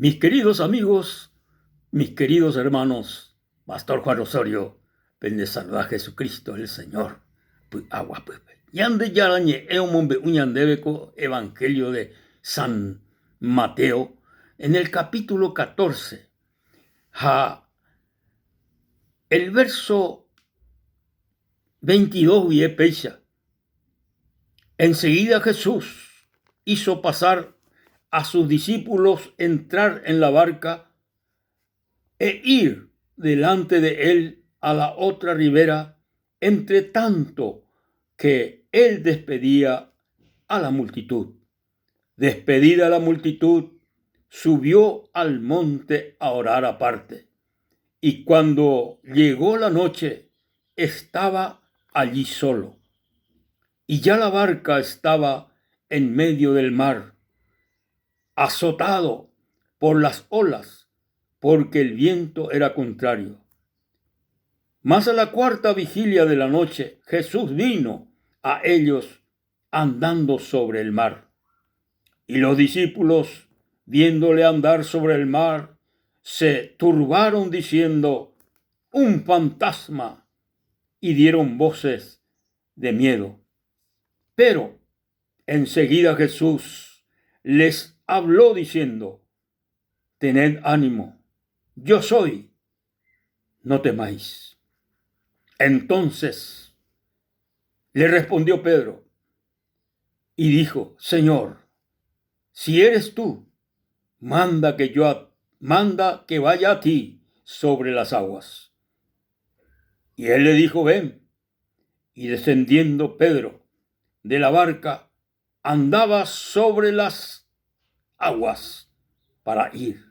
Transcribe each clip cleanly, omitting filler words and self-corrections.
Mis queridos amigos, mis queridos hermanos, Pastor Juan Osorio pendesaluda Jesucristo el Señor py'aguapýpe. Ñandejára ñe'ẽ omombe'u ñandéve ko Evangelio de San Mateo en el capítulo 14 ha el verso 22 guie péicha, Enseguida Jesús hizo pasar a sus discípulos entrar en la barca e ir delante de él a la otra ribera, entre tanto que él despedía a la multitud. Despedida la multitud, subió al monte a orar aparte. Y cuando llegó la noche, estaba allí solo. Y ya la barca estaba en medio del mar, azotado por las olas, porque el viento era contrario. Mas a la cuarta vigilia de la noche, Jesús vino a ellos andando sobre el mar. Y los discípulos, viéndole andar sobre el mar, se turbaron diciendo, un fantasma, y dieron voces de miedo. Pero enseguida Jesús les habló diciendo, tened ánimo, yo soy, no temáis. Entonces le respondió Pedro y dijo, Señor, si eres tú, manda que yo manda que vaya a ti sobre las aguas. Y él le dijo, ven. Y descendiendo Pedro de la barca, andaba sobre las aguas para ir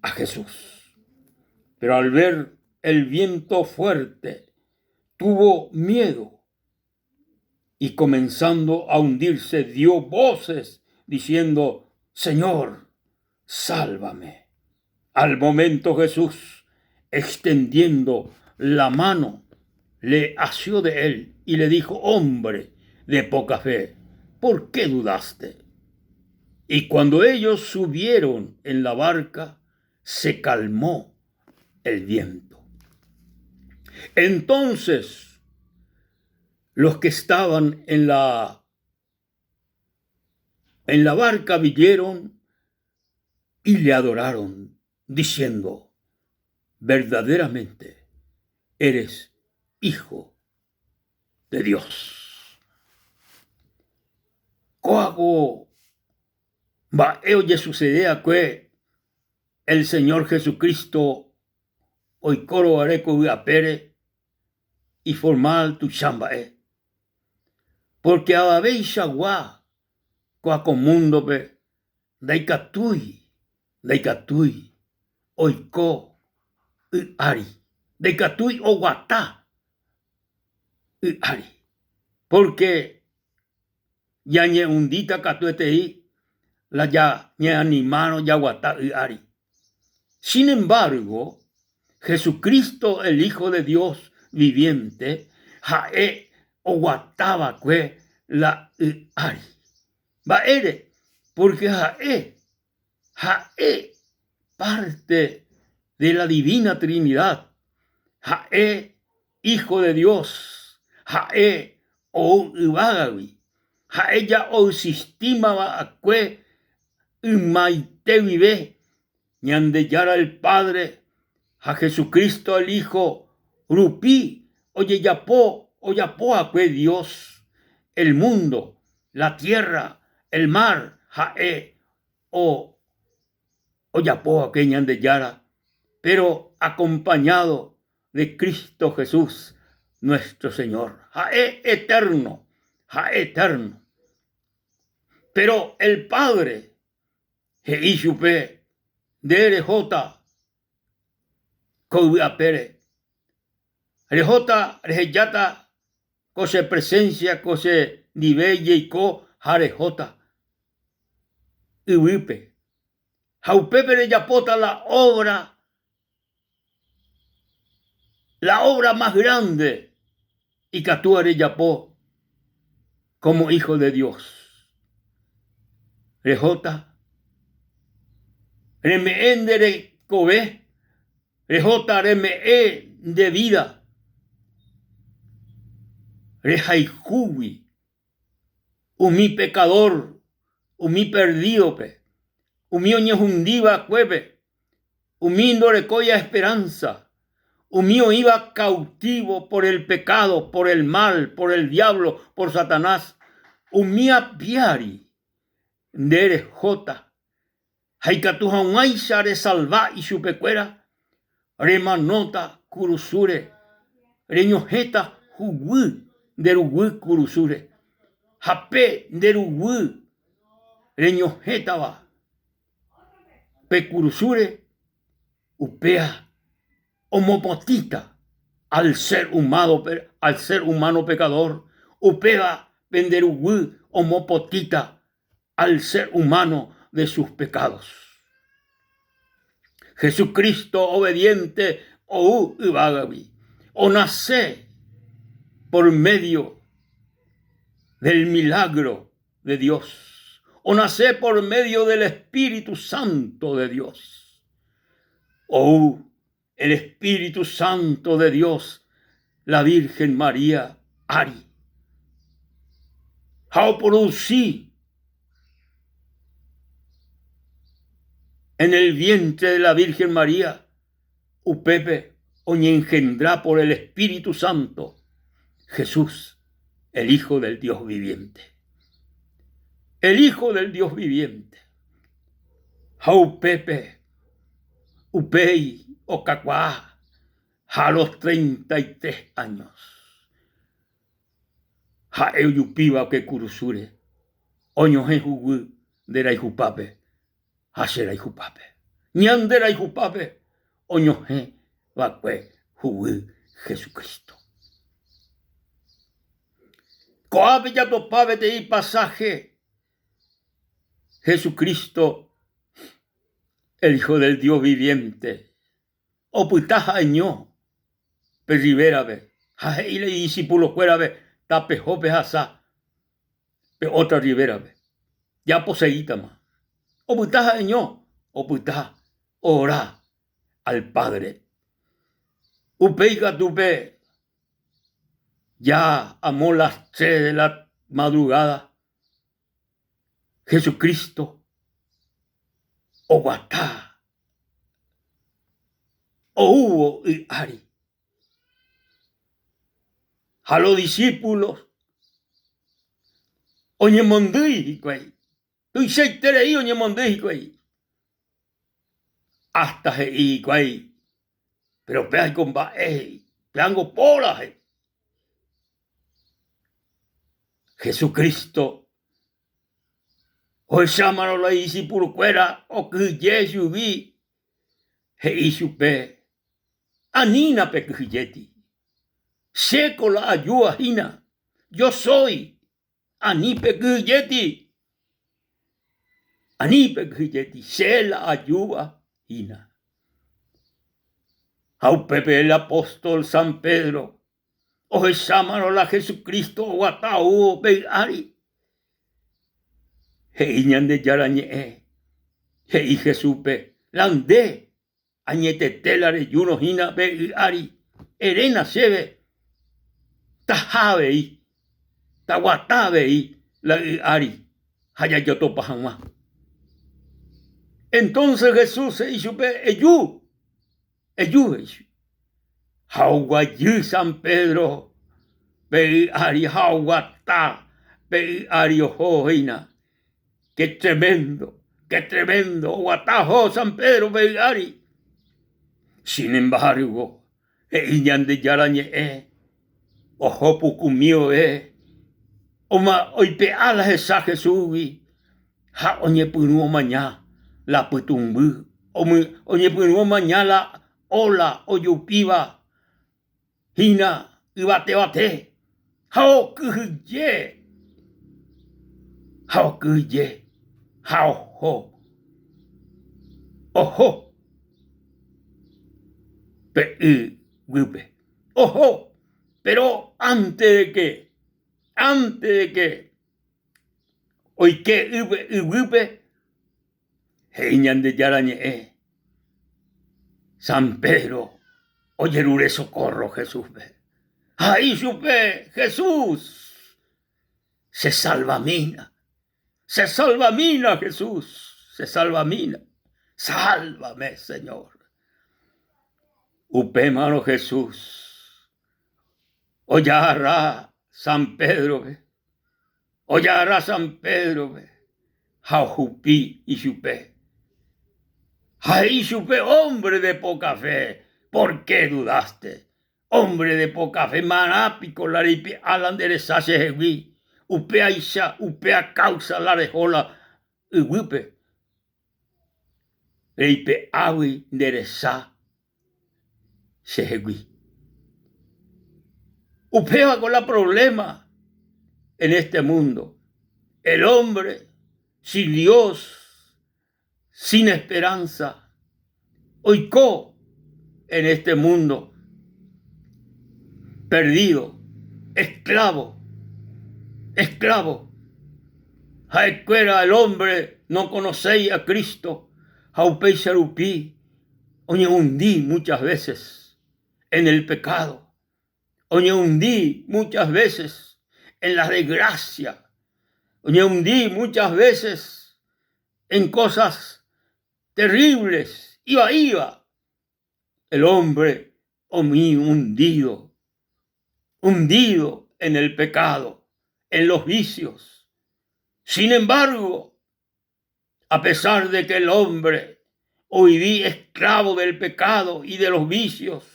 a Jesús. Pero al ver el viento fuerte, tuvo miedo y comenzando a hundirse dio voces diciendo, Señor, sálvame. Al momento Jesús, extendiendo la mano, le asió de él y le dijo, Hombre de poca fe, ¿por qué dudaste? Y cuando ellos subieron en la barca, se calmó el viento. Entonces, los que estaban en la, en la barca vinieron y le adoraron, diciendo, verdaderamente eres hijo de Dios. Kóa ko mba'e ojesucede akue el Señor Jesucristo oikórõ guare ko yvy apére iformal tuicha mba'e. Porque avaveichagua kóa ko múndope ndaikatúi, ndaikatúi oiko y ári, ndaikatúi oguata y ári, pórke ñañe'undíta katuetei la ñañeanimárõ jaguata y ári. Sin embargo, Jesucristo el Hijo de Dios viviente ha'e oguata va'ekue la y ári. Mba'ére? Pórke ha'e, ha'e parte de la divina Trinidad, ha'e Hijo de Dios, ha'e ou yvágagui, ha'e ja oexistíma va'ekue ymaite guive, Ñandejára el Padre ha Jesucristo el Hijo rupi ojejapo ojapo va'ekue Dios el mundo, la tierra, el mar ha'e o ojapo va'ekue Ñandejára, pero acompañado de Cristo Jesús nuestro Señor. Ha'e eterno, ha'e eterno. Pero el Padre he'i chupe, Nde rehóta ko yvy apére, rehóta rehejáta ko che presencia, ko che ndive jeiko ha rehóta yvýpe. Ha upépe rejapóta la obra, la obra más grande ikatúva rejapo como hijo de Dios. Rehóta. Reme'ẽ nde rekove, rehóta reme'ẽ nde vida rehayhúgui umi pecador, umi perdido-pe, umi oñehundi va'ekuépe, umi ndorekóiva esperanza, umi oĩva cautivo por el pecado, por el mal, por el diablo, por Satanás, umi apiári nde rehóta ha ikatu hag̃uáicha resalva ichupekuéra, remanóta kurusúre, reñohẽta huguy nde ruguy kurusúre, ha pe nde ruguy reñohẽtava pe kurusúre, upéva omopotĩta al ser humano, al ser humano pecador, upéva pende ruguy omopotĩta al ser humano de sus pecados. Jesucristo obediente ou yvágagui, onase por medio del milagro de Dios, onase por medio del Espíritu Santo de Dios. Ou el Espíritu Santo de Dios la Virgen María ári ha oproduci en el vientre de la Virgen María upépe oñeengendra por el Espíritu Santo Jesús, el Hijo del Dios viviente. El Hijo del Dios viviente. Ha upépe Upéi okakuaa ha los 33 años ha'e ojupíva upe kurusúre oñohẽ huguy nde rayhupápe ha che rayhupápe. Ñande rayhupápe oñohẽ va'ekue huguy Jesucristo. Ko'ápe jatopa peteĩ pasaje Jesucristo el Hijo del Dios viviente, opyta ha'eño pe rivera-pe ha he'i la idiscipulo-kuérape tapeho pehasa pe otra rivera-pe, japoseítama. Opyta ha'eño, opyta oora al Padre. Upéi katu pe ya amo las tres de la madrugada Jesucristo oguata oúvo y ári. Ha los discípulos oñemondýi hikuái, tuichaiterei oñemondýi hikuái, hasta he'i hikuái, pero péa ko mba'e he'i, péango póra he'i. Jesucristo ohechámarõ la idiscipulokuéra okyhyje chugui, he'i chupe, Anína pekyhyjéti, chéko la ajúva hína, yo soy, ani pekyhyjéti, ani pekyhyjéti, che la ajúva hína. Ha upépe el apóstol San Pedro Ohechámarõ la Jesucristo oguata oúvo pe y ári, he'i Ñandejára Ñe'ẽ, he'i Jesúspe, La nde añetete la rejúrõ hína pe y ári, eréna chéve, taha avei, taguata avei la y ári ha jajotopa hag̃ua. Entonces Jesús he'i chupe, Eju! Eju, he'i chupe. Ha oguajy San Pedro pe y ári ha oguata pe y ári oho hína. Qué tremendo, qué tremendo oguata oho San Pedro pe y ári. Sin embargo, he'i Ñandejára ñe'ẽ oho pukumi vove oipe'a la hesa Jesúsgui Ha oñepyrũ omaña la pytũmby, oñepyrũ omaña la óla ojupíva hína yvatevate, ha okyhyje, ha okyhyje, ha oho, oho pe y guýpe, oho, péro ánte de ke, ánte de ke Oike yvýpe. He'i Ñandejára Ñe'ẽ, San Pedro ojerure socorro Jesúspe. Ha he'i chupe, Jesús, chesalvamína, chesalvamína Jesús, chesalvamína, sálvame Señor. Upémarõ Jesús ojagarra San Pédrope, ojagarra San Pédrope ha ohupi ichupe. Ha he'i chupe, Hombre de poca fe, ¿por qué dudaste? Hombre de poca fe, marã piko la reipe'a la nde resa chehegui, upéaicha, upéa causa la reho la yguýpe, reipe'águi nde resa chehegui. Upévako la problema en este mundo, el hombre sin Dios, sin esperanza, oiko en este mundo perdido, esclavo, esclavo. Ha'ekuéra el hombre no conocéi a Cristo ha upéicha rupi oñehundi muchas veces en el pecado, oñehundi muchas veces en la desgracia, oñehundi muchas veces en cosas terribles, ivaíva. El hombre omi hundido, hundido en el pecado, en los vicios. Sin embargo, a pesar de que el hombre oivi esclavo del pecado y de los vicios,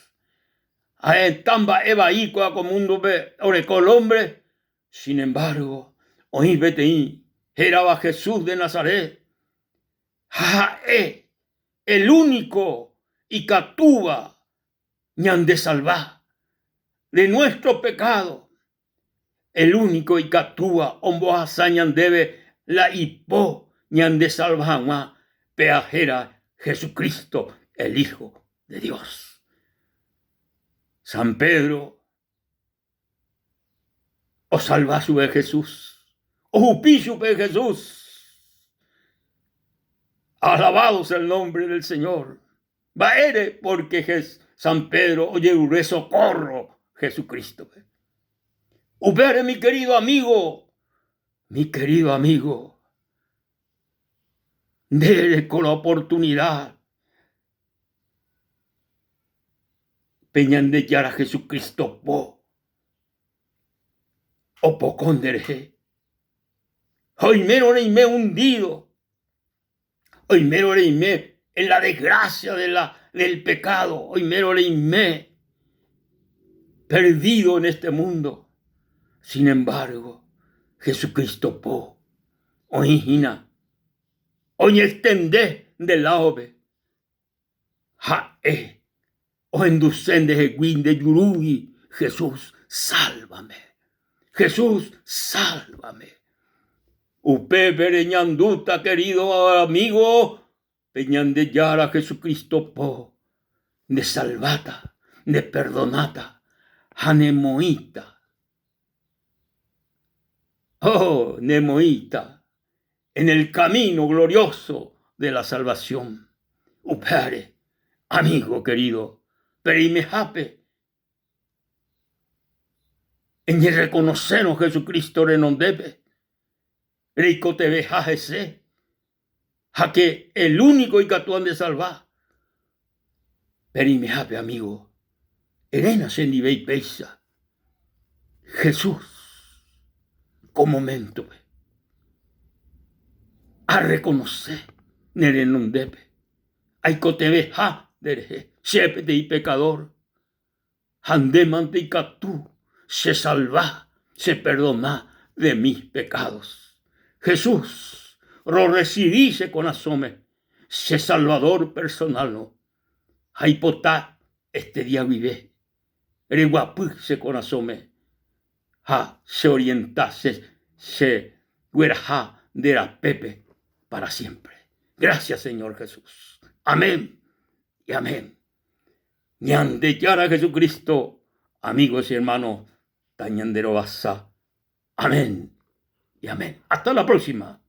ha'eta mba'e vai kóa ko múndope oreko el hombre, sin embargo, oĩ peteĩ hérava Jesús de Nazaret, ha ha'e el único ikatúva ñandesalva de nuestro pecado. El único ikatúva ombohasa ñandéve la ipo ñandesalva hag̃ua péa héra Jesucristo, el Hijo de Dios. San Pedro osalva chupe Jesús, ohupi chupe Jesús. Alabado sea el nombre del Señor. Mba'ére? Pórke San Pedro ojerure socorro Jesucrístope. Upévare mi querido amigo, mi querido amigo, nde ereko la oportunidad pe Ñandejára Jesucristo po opoko nderehe. Ha oimérõ reime hundido, Oimérõ reime en la desgracia de la, del pecado, oimérõ reime perdido en este mundo. Sin embargo, Jesucristo po oĩ hína oñextende nde ládope. Ha'e ohenduse ndehegui nde jurúgui, Jesús, sálvame! Jesús, sálvame! Upépe reñandúta, querido amigo, pe Ñandejára Jesucristo po ndesalváta, neperdonáta ha nemoĩta. Oh, nemoĩta en el camino glorioso de la salvación. Upévare, amigo querido, pereimehápe eñerrekonosérõ Jesucristo renondépe, reikotevẽha hese, ha que el único ikatúva ndesalva. Pereimehápe, amigo, eréna chendive péicha, Jesús, ko moméntope, arrekonose ne renondépe aikotevẽha nderehe, che peteĩ pekadór, ha ndémante ikatu chesalva, cheperdona de mis pecados. Jesús, rorresivi che korasõme che Salvador personal-rõ, ha aipota este día guive reguapy che korasõme ha cheorienta, chegueraha nde rapépe para siempre. Gracias, Señor Jesús. Amén y amén. Ñandejára Jesucristo, amigos y hermanos, tañanderovasa. Amén y amén. Hasta la próxima.